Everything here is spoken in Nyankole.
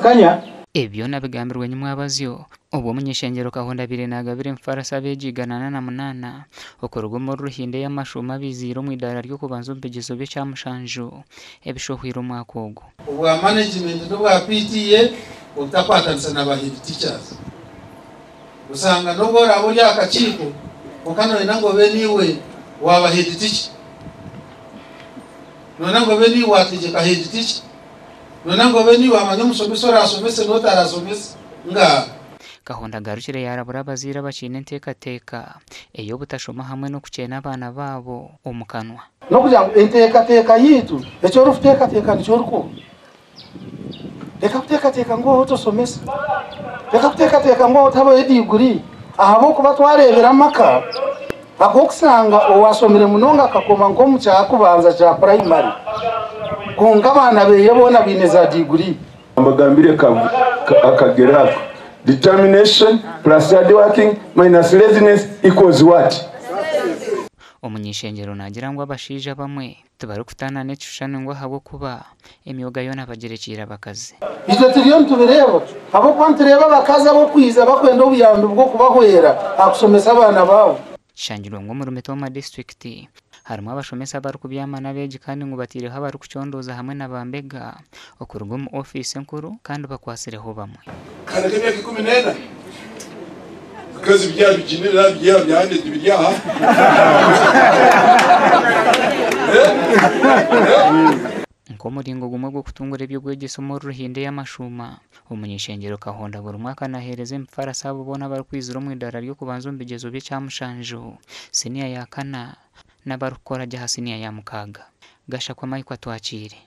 kanya. Ebi byona bigambirwe nyimwabazyo obu omuny'ishengyero Kahonda abaire nagabira emifaarasi abeegi 408 okuruga omuri Ruhindi ey'amashuuma abaiziire omu idaara ry'okubanza omu bigyezo by'ekyamushanju ebishohweire omwaka ogu. Obwa management n'obwa PTA obutakwatanisa na ba head teachers. Osanga n'obu oraabe ori aha kakiiko kwonka nooyenda ngu obe niiwe waaba head teacher. Nooyenda ngu obe niiwe waategyeka head teacher. Nooyenda ngu obe niiwe waamanya omushomesa oraashomese n'otaraashomese. Ngaaha. Kahonda agarukire yaarabura abazaire abakiine enteekateeka ey'obutashoma hamwe n'okukyeena abaana baabo omu kanwa. N'okugira ngu enteekateeka yaitu, eki orikuteekateeka nikyo orikuba. Reka kuteekateeka ngu waaba otoshomesa. Reka kuteekateeka ngu waaba otabaho ediguri ahabw'okuba twareebera amaka ag'okushanga owaashomire munonga akakoma nk'omu kyakubanza kya purayimari kwonka abaana beeye boona baine za diguri. Mbagambire akagero ako, Determination plus hard working minus laziness equals what? Omuny'ishengyero naagira ngu abashaija abamwe Tibarikutaana n'ekishushani ngu ahabw'okuba emyoga yoona bagirekiire abakazi. Itwe turiyo nitubireeba ahabw'okuba nitureeba abakazi ab'okwija bakwenda obuyambi bw'okubahwera aha kushomesa abaana baabo. Kishangirwe ngu omuri Mitooma disiturikiti harimu abashomesa abarikubyama n'abeegi kandi ngu bataireho abarikucondooza hamwe na bambega okuruga omu ofiisi enkuru kandi bakwatsireho bamwe. Akaana k'emyaka 14 Bikazi biri aha bigyinire aha biri aha bya handedi biri aha. Nk'omuringo gumwe gw'okutungura eby'obwegyese omuri Ruhindi ey'amashuuma, omuny'ishengyero Kahonda buri mwaka naheereza emifaarasi abo boona abarikwizira omu idaara ry'okubanza omu bigyezo by'ekyamushanju, siniya ya kana n'abarikukora gye aha siniya ya mukaaga. Gashakwa Mike Atwakiire.